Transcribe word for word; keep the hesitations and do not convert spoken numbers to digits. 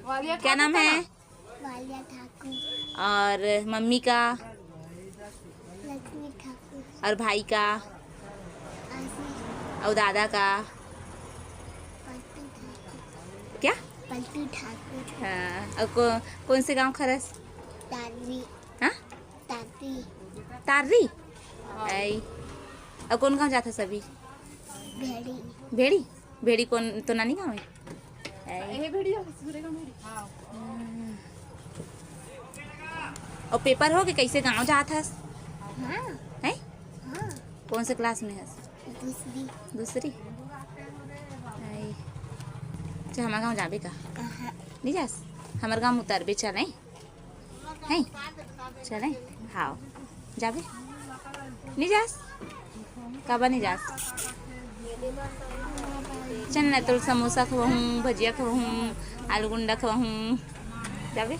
क्या नाम है? वालिया ठाकुर। और मम्मी का? लक्ष्मी ठाकुर। और भाई का? आशीष। और दादा का? पलटू ठाकुर। क्या? पलटू ठाकुर। हाँ। और को, कौन से गांव के हरस? तारवी। हाँ? तारवी। तारवी। आई। और कौन गांव जात हस अभी? भेड़ी। भेड़ी? भेड़ी कौन, तो नानी गांव है? आई। ये भेड़ी है, ससुरे गांव भेड़ी। हाँ। और पेपर हो के कैसे गांव जात हस? हाँ। हैं? हाँ। कौन से क्लास में हस? दूसरी। दूसरी। आई। अच्छा, हमार गांव जाबे का? कहाँ? नहीं जास? हमार गांव उतरबे, चले? हैं? चले? हाँ। जाबे? नहीं जास? काबर नहीं जास? चल ना, तोर समोसा खवाहूँ, भजिया खवाहूँ, आलू गुंडा खवाहूँ। जाबे?